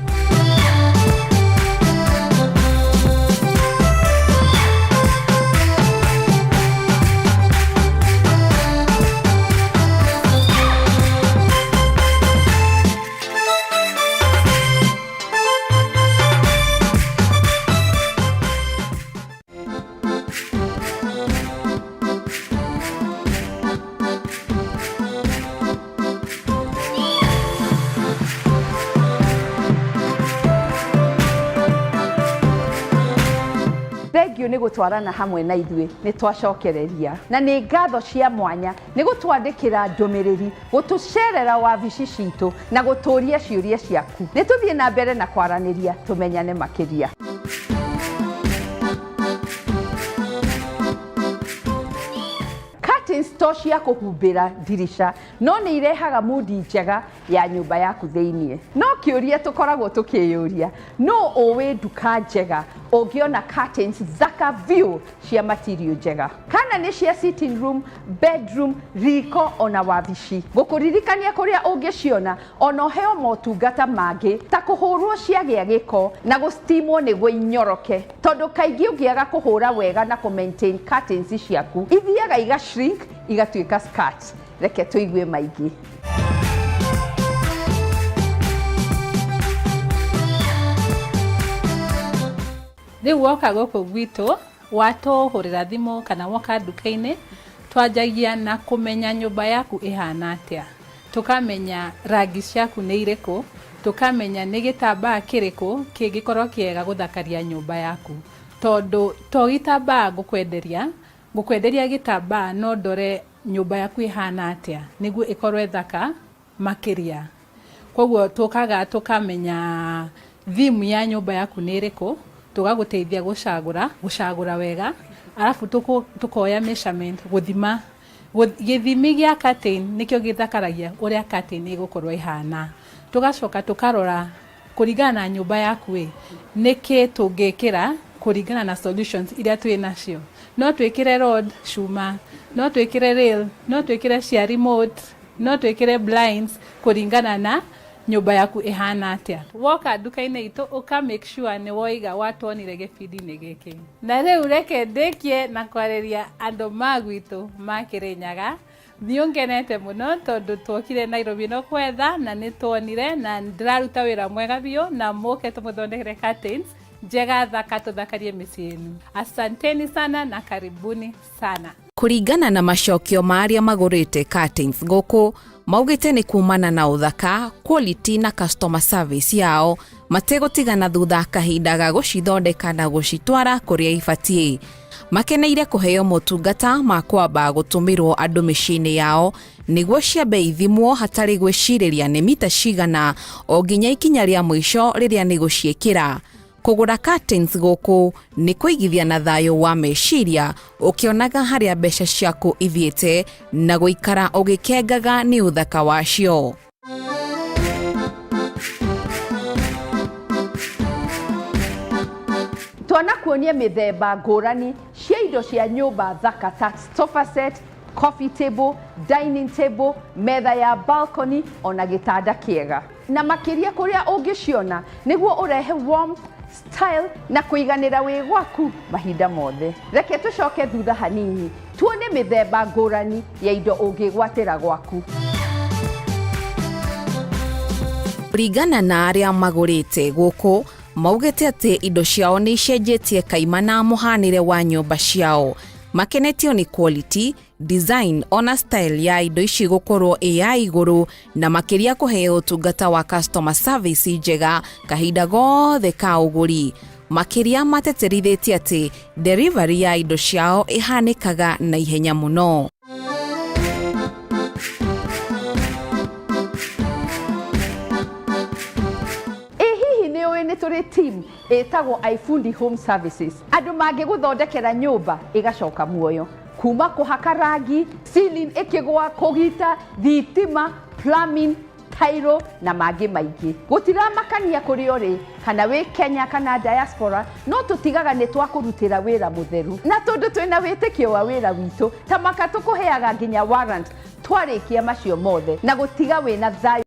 Thengiũ nĩ gũtwarana hamwe na ithuĩ, nĩ twacokereria. Na nĩ ngatho cia mwanya nĩ gũtwandĩkĩra ndũmĩrĩri, gũtũcerera wabici citũ na gũtũria ciũria ciaku. Nĩ tũthiĩ na mbere na kwaranĩria tũmenyane makĩria. Curtains to cia kũhumbĩra ndirica, no nĩ irehaga mudi njega ya nyũmba yaku thĩiniĩ. No kĩũria tũkoragwo tũkĩyũria, nũ ũĩ nduka njega ũngĩona curtains thaka biũ cia material njega, kana nĩ cia sitting room, bedroom, riko ona wabici? Ngũkũririkania kũrĩa ũngĩciona, ona ũheo motungata mangĩ ta kũhũrwo ciagĩa gĩko na gũstimwo nĩguo inyoroke, tondũ kaingĩ ũngĩaga kũhũra wega na kũ maintain curtains ciaku, ithiaga iga shrink igatuĩka skirt. Reke tũigue maingĩ. Rĩu woka gũkũ gwitũ, watũhũrĩra thimũ kana woka nduka-inĩ, twanjagia na kũmenya nyũmba yaku ĩhana atĩa, tũkamenya rangi ciaku nĩ irĩkũ, tũkamenya nĩ gĩtambaa kĩrĩkũ kĩngĩkorwo kĩega gũthakaria nyũmba yaku, tondũ to gĩtambaa ngũkwenderia gĩtambaa, no ndore nyũmba yaku ĩhana atĩa nĩguo ĩkorwo ĩthaka makĩria. Koguo tũkaga tũkamenya theme ya nyũmba yaku nĩ ĩrĩkũ, tũgagũteithia gũcagũra wega, arabu tũkoya measurement, gũthima gĩthimi gĩa curtain nĩkĩo gĩthakaragia ũrĩa curtain ĩgũkorwo ĩhana. Tũgacoka tũkarora kũringana na nyũmba yaku ĩ nĩkĩ tũngĩkĩra kũringana na solutions iria twĩ nacio. No twĩkĩre rod cuma, no twĩkĩre rail, no twĩkĩre cia remote, no twĩkĩre blinds, kũringana na nyũmba yaku ĩhana atĩa. Woka nduka-inĩ itũ, ũka make sure nĩ woiga watuonire gĩbindi-inĩ gĩkĩ. Na rĩu reke ndĩkie na kwarĩria andũ ma gwitũ ma Kĩrĩnyaga. Niĩ ngenete mũno tondũ tuokire Nairobi no kwetha na nĩ tuonire na ndĩraruta wĩra mwega biũ, na mũke tũmũthondekere curtains njega thaka, tũthakarie mĩciĩ yenu. Asanteni sana na karibuni sana. Kũringana na macokio ma arĩa magũrĩte curtains gũkũ, maugĩte nĩ kumana na ũthaka, quality na customer service yao, mategũtigana thutha kahinda ga gũcithondeka na gũcitwara kũrĩa ibatiĩ. Makeneire kũheo motungata ma kwamba gũtũmĩrwo andũ mĩciĩ-inĩ yao nĩguo ciambe ithimwo hatarĩ gwĩcirĩria nĩ mita cigana, o nginya ikinya rĩa mũico rĩrĩa nĩ gũciĩkĩra. Kũgũra curtains gũkũ nĩ kũigithia na thayũ wa meciria, ũkĩonaga harĩa mbeca ciaku ithiĩte na gũikara ũgĩkengaga nĩ ũthaka wacio. Twanakuonia mĩthemba ngũrani cia indo cia nyũmba thaka ta sofa set, coffee table, dining table, metha ya balcony ona gĩtanda kĩega, na makĩria kũrĩa ũngĩciona nĩguo ũrehe warmth, style na kũiganĩra wĩ gwaku mahinda mothe. Reke tũcoke thutha hanini tuone mĩthemba ngũrani ya indo ũngĩgwatĩra gwaku. Kũringana na arĩa magũrĩte gũkũ, maugĩte atĩ indo ciao nĩ icenjetie kaimana mũhanĩre wa nyũmba ciao. Makenetio nĩ quality, design ona style ya indo ici gũkorwo ĩ ya igũrũ, na makĩria kũheo ũtungata wa customer service njega kahinda gothe ka ũgũri. Makĩria mateterithĩtie atĩ delivery ya indo ciao ĩhanĩkaga na ihenya mũno. Ĩ hihi nĩ ũĩ nĩ tũrĩ team ĩtagwo iFundi Home Services, andũ mangĩgũthondekera nyũmba ĩgacoka muoyo, kuma kũhaka rangi, ceiling ĩkĩgwa, kũgita thitima, plumbing, tairo na mangĩ maingĩ. Gũtiramakania kũrĩa ũrĩ, kana wĩ Kenya kana diaspora, no tũtigaga nĩ twakũrutĩra wĩra mũtheru, na tondũ twĩna wĩtĩkio wa wĩra witũ, ta maka tũkũheaga nginya warrant twarĩkia macio mothe na gũtiga wĩna thayũ.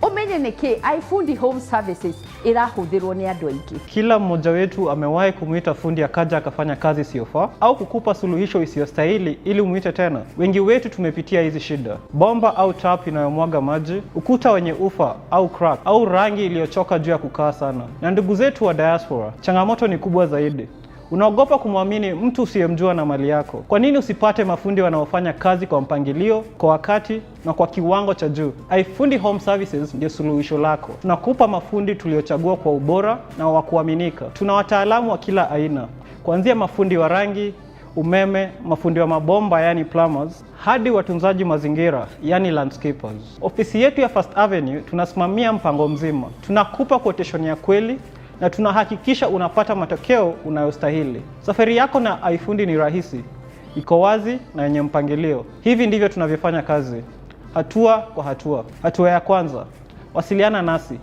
Ũmenye nĩkĩ iFundi Home Services ĩrahũthĩrwo nĩ andũ aingĩ. Kila mmoja wetu amewahi kumwita fundi akaja akafanya kazi isiyofaa au kukupa suluhisho isiyostahili ili umwite tena. Wengi wetu tumepitia hizi shida: bomba au tap inayomwaga maji, ukuta wenye ufa au crack, au rangi iliyochoka juu ya kukaa sana. Na ndugu zetu wa diaspora, changamoto ni kubwa zaidi. Unaogopa kumwamini mtu usiyemjua na mali yako. Kwa nini usipate mafundi wanaofanya kazi kwa mpangilio, kwa wakati na kwa kiwango cha juu? iFundi Home Services ndio suluhisho lako. Tunakupa mafundi tuliochagua kwa ubora na wa kuaminika. Tuna wataalamu wa kila aina, kuanzia mafundi wa rangi, umeme, mafundi wa mabomba yani plumbers, hadi watunzaji mazingira yani landscapers. Ofisi yetu ya First Avenue tunasimamia mpango mzima. Tunakupa quotation ya kweli na tunahakikisha unapata matokeo unayostahili. Safari yako na iFundi ni rahisi, iko wazi na yenye mpangilio. Hivi ndivyo tunavyofanya kazi, hatua kwa hatua. Hatua ya kwanza, wasiliana nasi.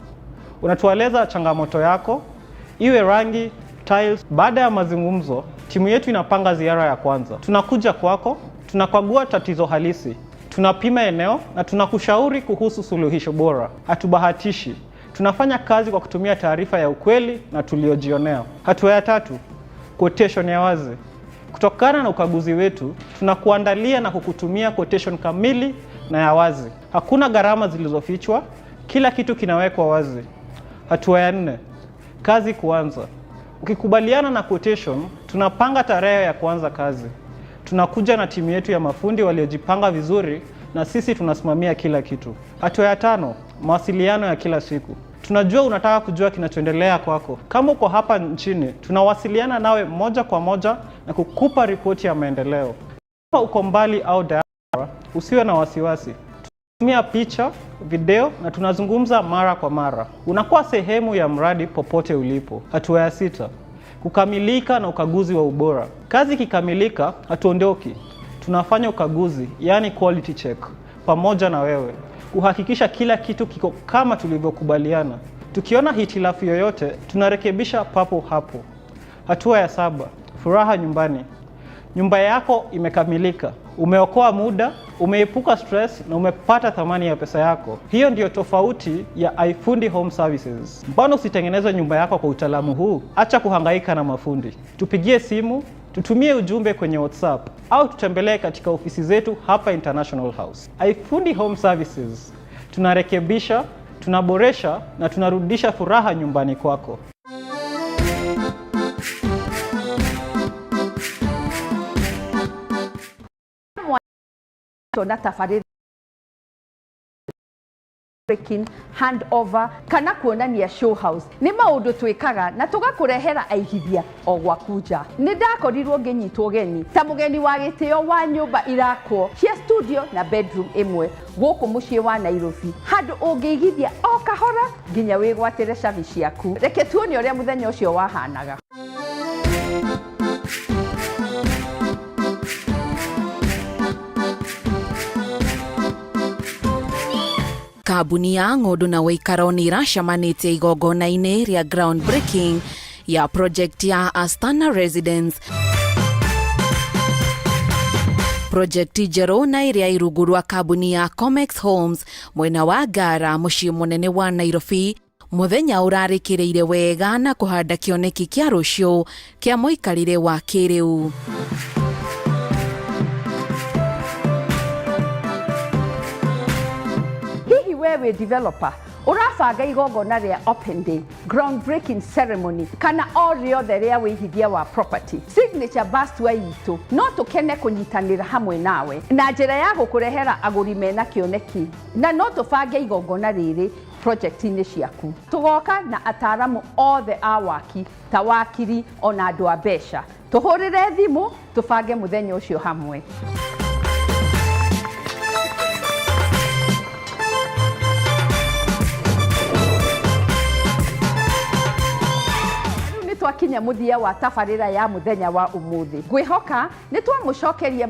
Unatueleza changamoto yako, iwe rangi, tiles. Baada ya mazungumzo, timu yetu inapanga ziara ya kwanza. Tunakuja kwako, tunakagua tatizo halisi, tunapima eneo na tunakushauri kuhusu suluhisho bora. Hatubahatishi, tunafanya kazi kwa kutumia taarifa ya ukweli na tuliojionea. Hatua ya tatu, quotation ya wazi. Kutokana na ukaguzi wetu, tunakuandalia na kukutumia quotation kamili na ya wazi. Hakuna gharama zilizofichwa, kila kitu kinawekwa wazi. Hatua ya nne, kazi kuanza. Ukikubaliana na quotation, tunapanga tarehe ya kuanza kazi. Tunakuja na timu yetu ya mafundi waliojipanga vizuri na sisi tunasimamia kila kitu. Hatua ya tano, mawasiliano ya kila siku. Tunajua unataka kujua kinachoendelea kwako. Kama uko hapa nchini, tunawasiliana nawe moja kwa moja na kukupa ripoti ya maendeleo. Kama uko mbali au diaspora, usiwe na wasiwasi. Tunatumia picha, video na tunazungumza mara kwa mara. Unakuwa sehemu ya mradi popote ulipo. Hatua ya sita, kukamilika na ukaguzi wa ubora. Kazi ikikamilika, hatuondoki. Tunafanya ukaguzi, yani quality check, pamoja na wewe kuhakikisha kila kitu kiko kama tulivyokubaliana. Tukiona hitilafu yoyote, tunarekebisha papo hapo. Hatua ya saba, furaha nyumbani. Nyumba yako imekamilika, umeokoa muda, umeepuka stress na umepata thamani ya pesa yako. Hiyo ndiyo tofauti ya iFundi Home Services. Mbona usitengeneze nyumba yako kwa utaalamu huu? Acha kuhangaika na mafundi. Tupigie simu, tutumie ujumbe kwenye WhatsApp au tutembelee katika ofisi zetu hapa International House. iFundi Home Services, tunarekebisha, tunaboresha na tunarudisha furaha nyumbani kwako. Na tabarĩra breaking hand over kana kuonania show house nĩ maũndũ twĩkaga na tũgakũrehera aigithia o gwaku nja. Nĩ ndakorirwo ngĩnyitwo geni ta mũgeni wa gĩtĩo wa nyũmba irakwo cia studio na bedroom ĩmwe gũkũ mũciĩ wa Nairobi, handũ ũngĩigithia o kahora nginya wĩgwatĩre cabi ciaku. Reke tuone ũrĩa mũthenya ũcio wahanaga. Kambuni ya Ng'ũndũ na Wĩikaro nĩ iracemanĩtie igongona-inĩ rĩa ground breaking ya project ya Astana Residence, project njerũ na ĩrĩa ĩ rungu rwa kambuni ya Comex Homes mwena wa Ngara mũciĩ mũnene wa Nairobi. Mũthenya ũrarĩkĩrĩire wega na kũhanda kĩoneki kĩa rũciũ kĩa mũikarĩre wa kĩrĩu. Hihi we wĩ developer ũrabanga igongona rĩa open day, ground breaking ceremony kana o rĩothe rĩa wĩigithia wa property, Signature Bus Tour itũ no tũkene kũnyitanĩra hamwe nawe na njĩra ya gũkũrehera agũri mena kĩoneki, na no tũbange igongona rĩrĩ project-inĩ ciaku. Tũgoka na ataramu othe a waki ta wakiri ona andũ a mbeca. Tũhũrĩre thimũ tũbange mũthenya ũcio hamwe. Rĩu nĩ twakinya mũthia wa tabarĩra ya mũthenya wa ũmũthĩ. Ngwĩhoka nĩ twamũcokeria.